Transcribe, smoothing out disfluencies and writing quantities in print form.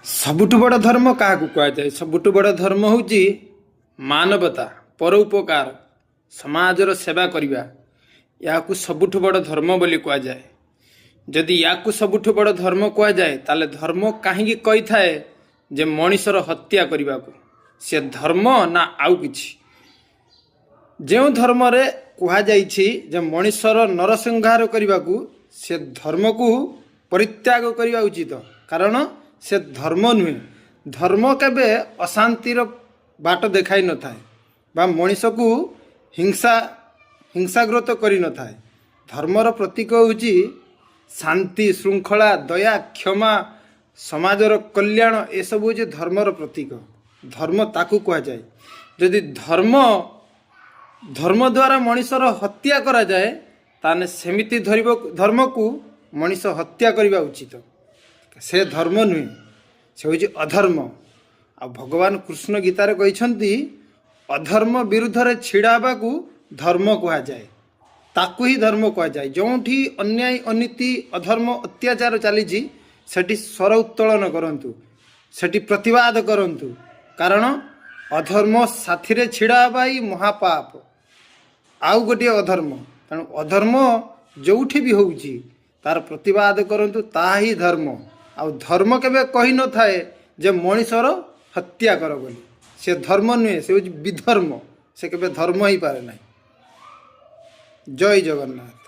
ସବୁଠୁ ବଡ଼ ଧର୍ମ କାହାକୁ କୁହାଯାଏ? ସବୁଠୁ ବଡ଼ ଧର୍ମ ହେଉଛି ମାନବତା, ପରୋପକାର, ସମାଜର ସେବା କରିବା। ଏହାକୁ ସବୁଠୁ ବଡ଼ ଧର୍ମ ବୋଲି କୁହାଯାଏ। ଯଦି ୟାକୁ ସବୁଠୁ ବଡ଼ ଧର୍ମ କୁହାଯାଏ, ତାହେଲେ ଧର୍ମ କାହିଁକି କହିଥାଏ ଯେ ମଣିଷର ହତ୍ୟା କରିବାକୁ? ସେ ଧର୍ମ ନା ଆଉ କିଛି? ଯେଉଁ ଧର୍ମରେ କୁହାଯାଇଛି ଯେ ମଣିଷର ନରସଂହାର କରିବାକୁ, ସେ ଧର୍ମକୁ ପରିତ୍ୟାଗ କରିବା ଉଚିତ, କାରଣ ସେ ଧର୍ମ ନୁହେଁ। ଧର୍ମ କେବେ ଅଶାନ୍ତିର ବାଟ ଦେଖାଇ ନଥାଏ ବା ମଣିଷକୁ ହିଂସାଗ୍ରସ୍ତ କରିନଥାଏ। ଧର୍ମର ପ୍ରତୀକ ହେଉଛି ଶାନ୍ତି, ଶୃଙ୍ଖଳା, ଦୟା, କ୍ଷମା, ସମାଜର କଲ୍ୟାଣ। ଏସବୁ ହେଉଛି ଧର୍ମର ପ୍ରତୀକ। ଧର୍ମ ତାକୁ କୁହାଯାଏ। ଯଦି ଧର୍ମ ଦ୍ୱାରା ମଣିଷର ହତ୍ୟା କରାଯାଏ, ତାହେଲେ ସେମିତି ଧରିବ ଧର୍ମକୁ ମଣିଷ ହତ୍ୟା କରିବା ଉଚିତ। ସେ ଧର୍ମ ନୁହେଁ, ସେ ହେଉଛି ଅଧର୍ମ। ଆଉ ଭଗବାନ କୃଷ୍ଣ ଗୀତାରେ କହିଛନ୍ତି, ଅଧର୍ମ ବିରୁଦ୍ଧରେ ଛିଡ଼ା ହେବାକୁ ଧର୍ମ କୁହାଯାଏ। ତାକୁ ହିଁ ଧର୍ମ କୁହାଯାଏ। ଯେଉଁଠି ଅନ୍ୟାୟ, ଅନୀତି, ଅଧର୍ମ, ଅତ୍ୟାଚାର ଚାଲିଛି, ସେଠି ସ୍ୱର ଉତ୍ତୋଳନ କରନ୍ତୁ, ସେଠି ପ୍ରତିବାଦ କରନ୍ତୁ, କାରଣ ଅଧର୍ମ ସାଥିରେ ଛିଡ଼ା ହେବା ହିଁ ମହାପାପ, ଆଉ ଗୋଟିଏ ଅଧର୍ମ। ତେଣୁ ଅଧର୍ମ ଯେଉଁଠି ବି ହେଉଛି, ତାର ପ୍ରତିବାଦ କରନ୍ତୁ, ତାହା ହିଁ ଧର୍ମ। ଆଉ ଧର୍ମ କେବେ କହିନଥାଏ ଯେ ମଣିଷର ହତ୍ୟା କର ବୋଲି। ସେ ଧର୍ମ ନୁହେଁ, ସେ ହେଉଛି ବିଧର୍ମ। ସେ କେବେ ଧର୍ମ ହେଇପାରେ ନାହିଁ। ଜୟ ଜଗନ୍ନାଥ।